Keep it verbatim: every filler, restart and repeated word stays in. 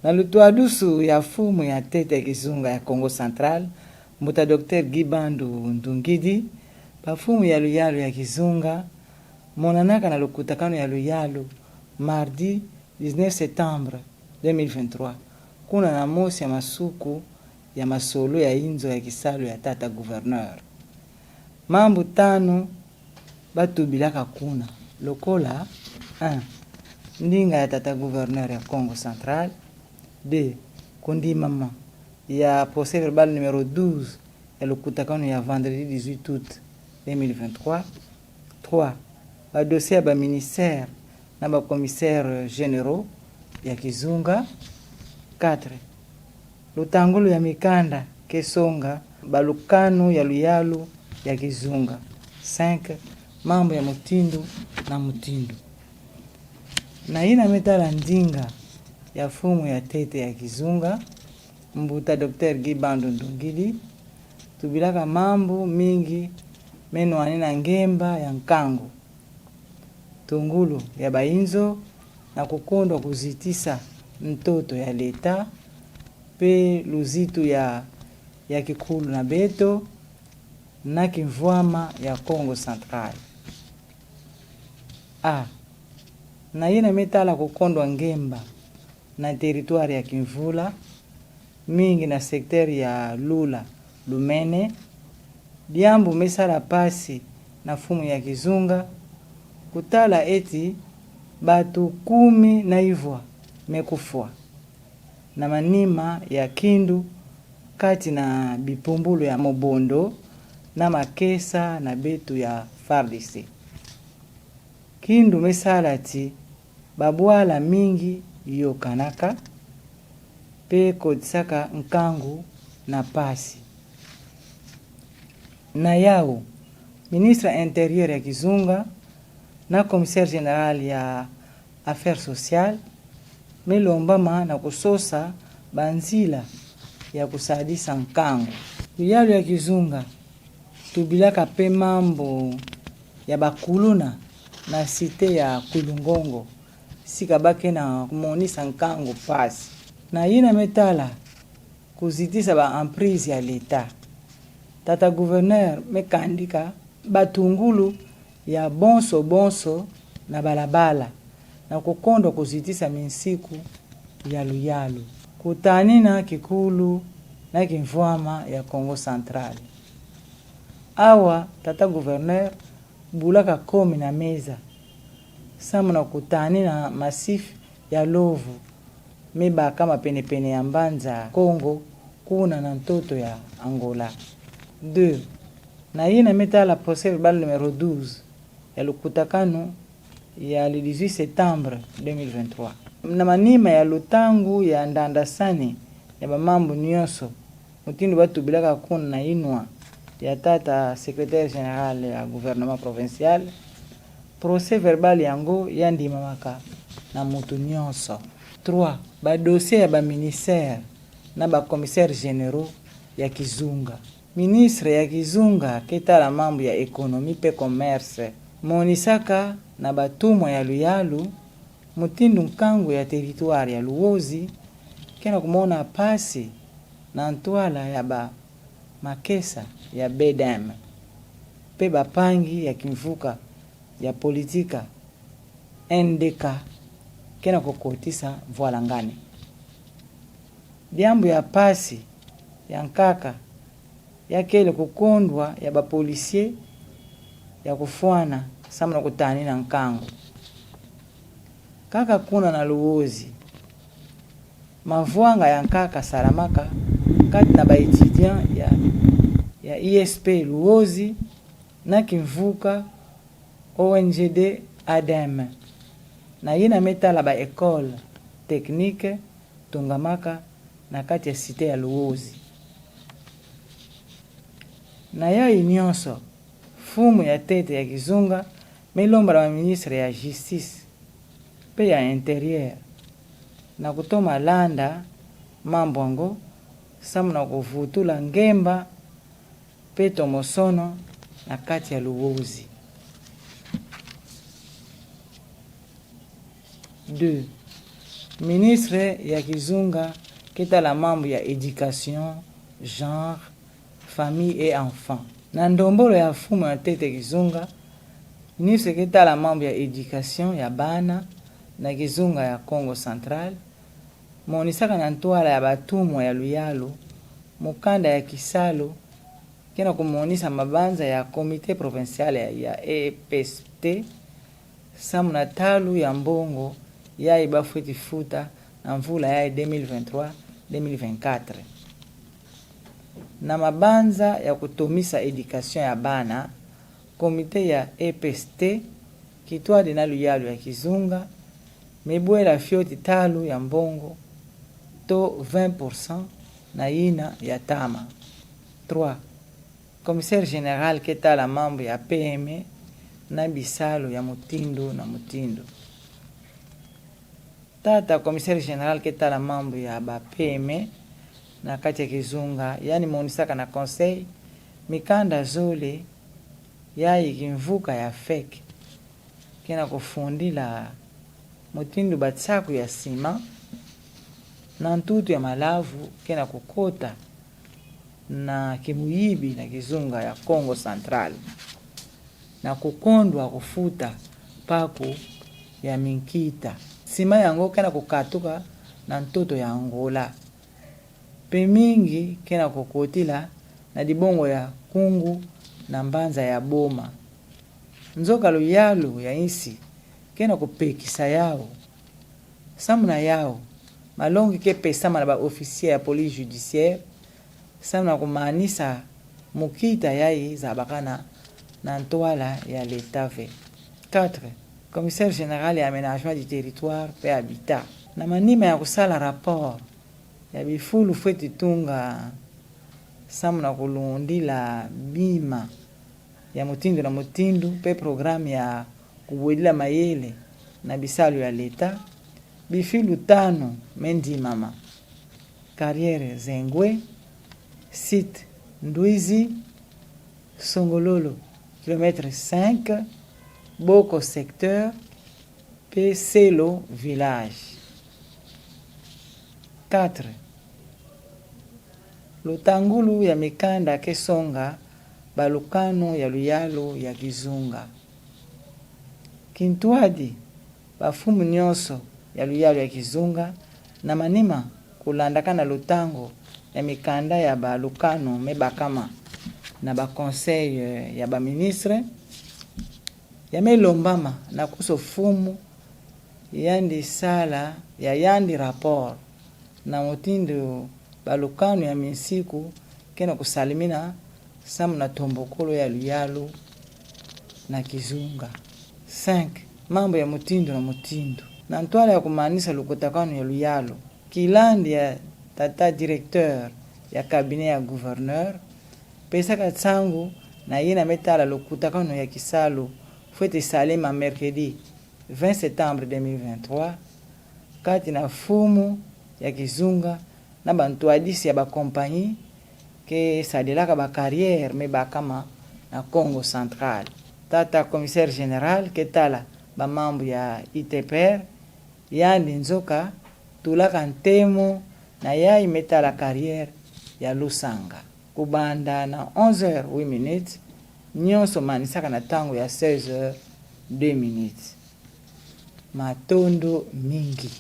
Na lutuadusu ya fumu ya tete ya kizunga ya Kongo Central, mbuta Docteur Guy Bandu Ndungidi, bafumu ya luyalu ya kizunga, monanaka na lukutakanu ya luyalu, mardi dix-neuf septembre deux mille vingt-trois, kuna na mosi ya masuku ya masolo ya inzo ya kisalu ya tata gouverneur. Mambu tanu batubilaka kuna, lokola, un, ndinga ya tata gouverneur ya Kongo Central. Deux, kondimama ya procès-verbal numéro douze ya lukutakanu ya vendredi dix-huit août deux mille vingt-trois. Trois, badossier ya baministère na bacommissaires généraux ya kizunga. Quatre, lutangulu ya mikanda kesonga balukanu ya luyalu ya kizunga. Cinq, mambu ya mutindu na mutindu. Na yina me tala ndinga ya fumu ya tete ya kizunga, mbuta Docteur Guy Bandu Ndungidi, tubilaka mambu mingi me nwanina ngemba ya nkangu, tungulu ya bainzo, na kukondwa kuzitisa ntoto ya leta, pe luzitu ya, ya kikulu na beto, na kimvwama ya Kongo Central. A, na yina me tala kukondwa ngemba na territoire ya kimvula, mingi na secteur ya Lula, Lumene, diambu me sala mpasi na fumu ya kizunga, kutala eti batu kumi na ivwa me kufwa na manima ya kindu kati na bipumbulu ya Mobondo na makesa na beto ya FARDC. Kindu me sala ti babwala mingi yokanaka, pe kotisaka nkangu na mpasi. Na yau, ministre intérieur ya kizunga na commissaire général ya affaires sociales me lombama na kusosa banzila ya kusadisa nkangu. Luyalu ya kizunga tubilaka pe mambu ya bakuluna na cité ya Kwilu Ngongo, si kabake na kumonisa nkangu mpasi. Na yina me tala kuzitisa ba emprise ya leta, tata gouverneur me kandika batungulu ya bonso bonso na balabala, na kukondwa kuzitisa minsiku ya luyalu, kutanina kikulu na kimvwama ya Kongo Central. Awa tata gouverneur bulaka komi na meza, samu na kutanina massif ya Lovo, me baka mapenepene ya mbanza Kongo, kuna na ntoto ya Angola. Deux, na yina me tala procès-verbal numéro douze ya lukutakanu ya le dix-huit septembre deux mille vingt-trois. Na manima ya lutangu ya ndandasani ya bamambu nyonso, mutindu batubilaka kuna na inwa ya tata secrétaire général ya gouvernement provincial, procès-verbal yango ya ndimamaka na mutu nyonso. Trois, badossier ya baministère na bacommissaires généraux ya kizunga. Ministre ya kizunga ke tala mambu ya économie pe commerce monisaka na batumwa ya luyalu mutindu nkangu ya territoire ya Luozi ke na kumona mpasi na ntwala ya bamakesa ya BDM, pe bampangi ya kimvuka ya politika N D K ke na kukotisa vwalangani. Diambu ya mpasi ya nkaka ya kele kukondwa ya bapolicier ya kufwana samu na kutanina nkangu. Kaka kuna na Luozi, mavwanga ya nkaka salamaka kati na ba étudiants ya, ya I S P Luozi na kimvuka O N G D ADEM, na yina me tala ba école technique tungamaka na kati ya cité ya Luozi. Na yayi nyonso, fumu ya ntete ya kizunga me lomba na baministre ya justice pe ya intérieur na kutoma landa mambu yango samu na kuvutula ngemba pe tomosono na kati ya luozi. Deux, ministre ya kizunga ke tala mambu ya éducation, genre, famille et enfant. Na ndombolo ya mfumu ya ntete kizunga, ministre ke tala mambu ya éducation ya bana na kizunga ya Kongo Central, monisaka na ntwala ya batumwa ya luyalu mukanda ya kisalu, ke na kumonisa mabanza ya Comité Provincial ya, ya E P S T, samu na talu ya mbongo yayi bafweti futa na mvula yayi deux mille vingt-trois, deux mille vingt-quatre. Na mabanza ya kutomisa éducation ya bana, comité ya E P S T, kintwadi na luyalu ya kizunga, mebwela fioti talu ya mbongo, to vingt pour cent na yina ya ntama. Trois, commissaire général ke tala mambu ya P M E na bisalu ya mutindu na mutindu. Tata commissaire général ke tala mambu ya ba P M E na kati ya kizunga, yandi monisaka na conseil mikanda zole yayi kimvuka ya feke, ke na kufundila mutindu batsaku ya sima na ntutu ya malavu ke na kukota na kimuyibi na kizunga ya Kongo Central, na kukondwa kufuta mpaku ya minkita. Sima yango ke na kukatuka na ntoto ya Angola. Mpe mingi ke na kukotila na dibongo ya Kungu na mbanza ya Boma. Nzoka luyalu ya insi ke na kupekisa yawu. Samu na yawu, malongi ke pesama na ba officier ya police judiciaire samu na kumanisa mukita yayi zabakana na ntwala ya leta ve. Quatre, commissaire général ya aménagement du territoire mpe habitat. Na manima ya kusala rapport ya bifulu fweti tunga samu na kulundila bima ya mutindu na mutindu mpe programme ya kubwedila mayele na bisalu ya leta, bifilu tanu me ndimama: carrière Zengwe, site Ndwizi, Songololo, kilomètre cinq, Boko secteur, mpe Selo village. Quatre, lutangulu ya mikanda ke songa balukanu ya luyalu ya kizunga. Kintwadi bamfumu nyonso ya luyalu ya kizunga, na manima kulandakana lutangu ya mikanda ya balukanu me bakama na ba conseil, eh, ya ba ministre, ya me lombama na kuso mfumu yandi sala ya yandi rapport na mutindu balukanu ya minsiku ke na kusalimina samu na ntombokolo ya luyalu na kizunga. Cinq, mambu ya mutindu na mutindu. Na ntwala ya kumanisa lukutakanu ya luyalu, kilandi ya tata directeur ya cabinet ya gouverneur, pesaka nsangu na yina me tala lukutakanu ya kisalu fweti salema mercredi vingt septembre deux mille vingt-trois, kati na mfumu ya kizunga na bantwadisi ya ba compagnie ke sadilaka ba carrière me bakama na Kongo Central. Tata commissaire général ke tala bamambu ya I T P R, yandi nzoka tulaka ntemo na yayi me tala carrière ya Lusanga. Kubanda na onze heures huit minutes, nyonso manisaka na ntangu ya seize heures deux minutes. Matondo mingi.